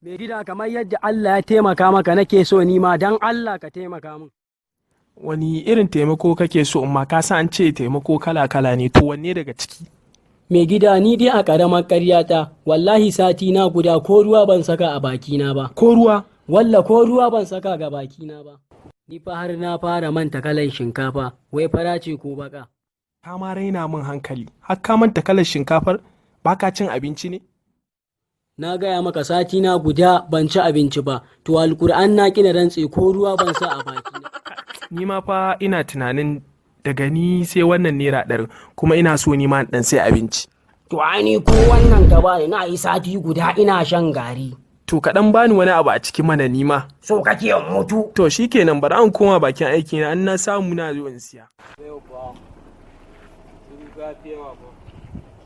Mai gida, kamar yadda Allah ya taimaka maka nake so ni ma dan Allah ka taimaka min. Wani irin taimako kake so in ma? Ka san an ce taimako kala-kala ne, to wanne daga ciki? Mai gida, ni dai a ƙaramar ƙaryata, wallahi sati na guda ko ruwa ban saka a bakina ba. Ko ruwa? Walla ko ruwa ban saka ga bakina ba. Ni fa har na fara manta kalan shinkafa, wai fara ce ko baka. Ka ma raina min hankali, har ka manta kalar shinkafar? Baka cin abinci ne? Na gaya maka sati na guda ban ci abinci ba, to Alkur'an na kina rantse ko ruwa ban sa a bakina. Ni ma fa ina tunanin daga ni sai wannan ₦100, kuma ina so ni ma in dan sai abinci. To ai ni ko wannan ka bani na yi sati guda ina shan gari. To ka dan bani wani abu a cikin mana ni ma. So kake in mutu? To shikenan, bari an koma bakin aiki na, an na samu na zo in siya. Yau fa shiru fi yawa ba,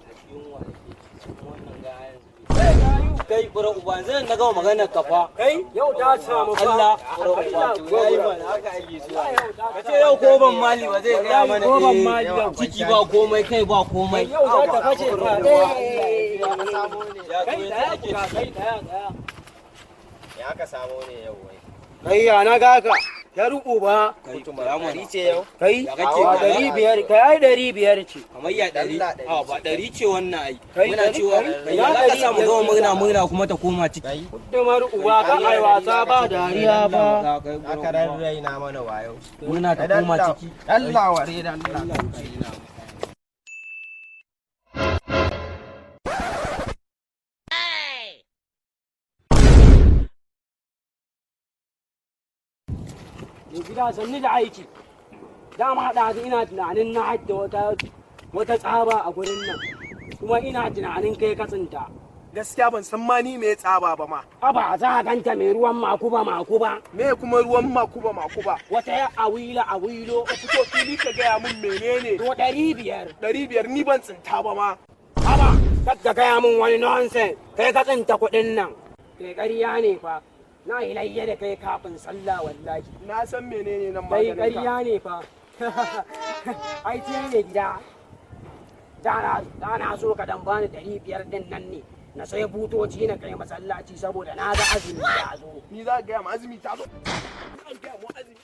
a yunwa nake ci kuma wannan ga yanzu kai bura uba zan na gama maganar ka fa. Kai, yau ta samu fa. Allah bura uba, to yayi mana haka ake so ka ce yau ko ban mali ba zai gaya mana. Ko ban eh, mali yau. Ciki ba komai, kai ba komai. Yau za ta fashe fa. Ya to Kai yanzu tsaya ake ku ga, kai tsaya tsaya. Ya ka samo ne yau wai? Kai, ya na ga ka? Ya ruku ba. Kai ya mana. Ce yau? Kai, Ya kake ba ka? 500, kai ai 500 ce. Kamar ya 100? Allah 100. A ba 100 ce wannan ai. Kai, Muna 100, cewa kai, kai ya za ka samu gama murna murna kuma ta koma ciki. Kai. Dumar uba ka ai wasa ba dariya ba. Aka rarraina mana wayo. Murna ta koma ciki. Allah ware da Allah. Mai gida, sanni da aiki. Dama ɗazu ina tunanin na hadda wata tsaba a gurin nan. Kuma ina tunanin kai ka tsinta. Gaskiya ban san ma ni me tsaba ba ma. Aba za a ganta mai ruwan makuba makuba. Me kuma ruwan makuba makuba? Wata ya awila awilo. Ka fito fili ka gaya min menene. To 500. 500, ni ban tsinta ba ma. Haba, kar ka gaya min wani nonsense. Kai ka tsinta kuɗin nan. Kai, ƙarya ne fa. Na yi layya da kai kafin sallah wallahi. Na san menene nan Kai maganin ka. ƙarya ne fa. Ai ce ne gida. Da na so ka dan bani 500 din nan ne. Na sai butoci na kai masallaci saboda na ga azumi ya zo. Ni za ka gaya ma azumi ta zo? An gaya mu azumi.